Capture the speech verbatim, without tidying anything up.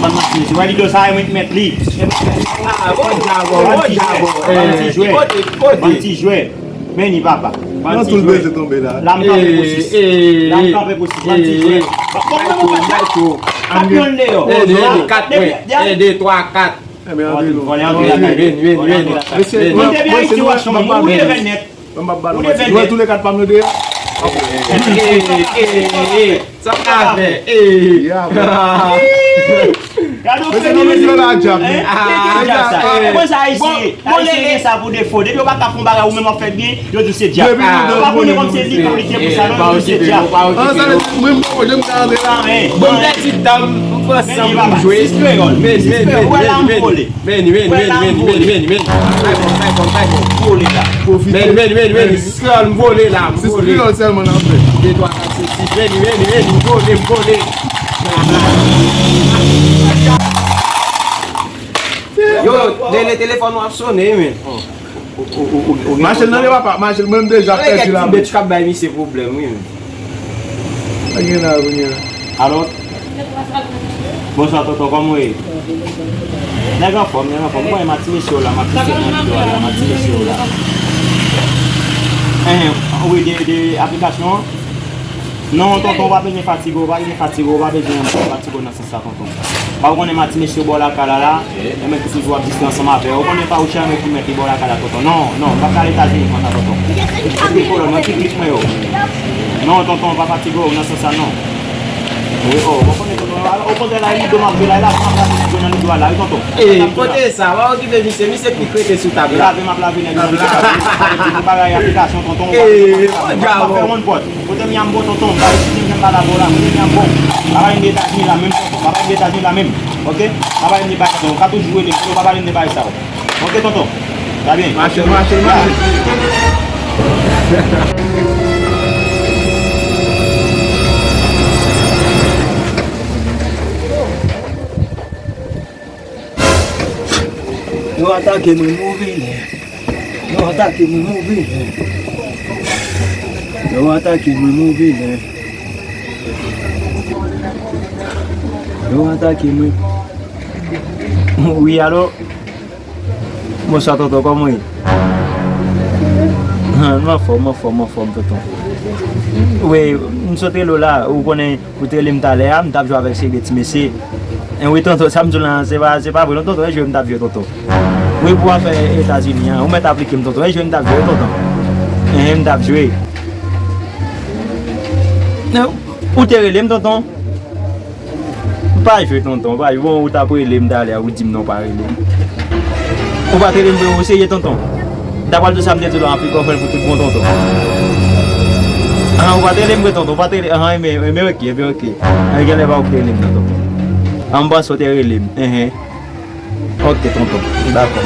Bann manti mesye, wè lido sa yo met met li. Ah, bon, bon, bon, bon. Bann ti jwè. Bann ti jwè. Men ni papa. Bann ti jwè. La m kanpe pou sis. La m kanpe pou sis. Bann ti jwè. Bon, mwen mwen pa yon deyò. Kat pwen. En, de, twa, kat. Vini, vini, vini, vini. Mesye, mwen te vin Ayiti wè chanm ou leve nèt. Mwen m ap ba nou manti. Nou wè tou le kat pa m yo deyò. Sa ka fè. Gade w fè nou menm. Mwen sa ayisyen. Ayisyen gen sa pou defo. Depi yo pa ka fè yon bagay ou menm w ap fè byen, yo di w se dyab. Yo pa konnen kòm se li ki pou lite pou sa non, yo di w se dyab. Mwen m pa konnen m ka antre la. Bon, m pèdi tan m pran san pou m jwe. Sis kreyòl. Sis kreyòl. Wè la m vole. Meni, meni, meni, meni, meni, meni, meni. Tay bon, tay bon, tay bon. Vole la. Meni, meni, meni, meni. Sis kreyòl, m vole la, m vole. Sis kreyòl sèlman n ap fè. De, twa, kat, senk, sis. Meni, meni, meni, m vole, m vole. Yo, tele-, telefòn w ap sonnen, men. Mache l nan de papa, mache l, mwen m deja pèdi la. Ti bèt k ap bay misye pwoblèm, wi, men. Pa gen la, kounye a. Alo? Bonswa, tonton, kòman w ye? Nèg anfòm, nèg anfòm. Mwen, ma ti mesye w la, ma ti mesye w nan lido a la, ma ti mesye w la. Enhen, wi, de, de aplikasyon an? Non, tonton, w pa bezwen fatige w, w pa bezwen fatige w, w pa bezwen fatige w nan sans sa, tonton. Pa w konnen ma ti mesye w bò lakay la la, e mwen ki toujou ap distance ansanm avè w. Ou konnen pa ou chè mwen ki mèt li bò lakay la, tonton. Non, non, m pa ka al Etazini konsa, tonton. Epi kolòn, mwen ki klik mwen yo. Non, tonton, pa fatige w nan sans sa, non. Wi, o, ou konnen, tonton, okontrè la, e lido m ap jwe la, e lave m ap lave lido nan lido a la, wi, tonton. E, kote sa? Pa okipe misye, misye ki krete sou tab la. E lave m ap lave nèg nan lido a, wi, tonton, epi pou bagay aplikasyon, tonton, ou pa, ou pa fè yon pòt. Kote m yam bon, tonton, m pa itilize m, m pa lave w la, kote m yam bon. Pa bay m de Etazini la menm, tonton, pa bay m de Etazini la menm. Oke? Pa bay m de bagay, tonton, ou ka toujou rele m, tonton, pa pale m de bagay sa yo. Oke, tonton? Sa byen? Mache, mache, mache. Yo atake mwen, m ouvè lè. Yo atake mwen, m ouvè lè. Yo atake mwen, m ouvè lè. Yo atake mwen. Wi, alo? Bonswa, tonton, kòman w ye? Mwen anfòm, mwen anfòm, mwen anfòm, tonton. Wi, m sot rele w la, ou konnen, ou te rele m talè a, m t ap jwe avèk seri de ti mesye. En wi, tonton, sa m di w la, se pa, se pa vre, non, tonton, e jwe m t ap jwe, tonton. Wi, pou afè Etazini an, ou mèt aplike m, tonton, e jwe m t ap jwe, tonton. En, m t ap jwe. Ou te rele m, tonton? M pa jwe, tonton, m pa jwe. Bon, ou t ap rele m talè a, ou di m non, pa rele m. Ou pa t rele m vre, ou serye, tonton? M ta pral di w sa m te di w la, anpil kòfrèl pou tout bon, tonton. Ah, ou pa t rele m vre, tonton, ou pa t rele, ah, enben, enben, oke, enben, oke. Ah, genlè pa ou ki te rele m, non, tonton. Ah, m panse ou te rele m, enhen. Oke, tonton, dakò.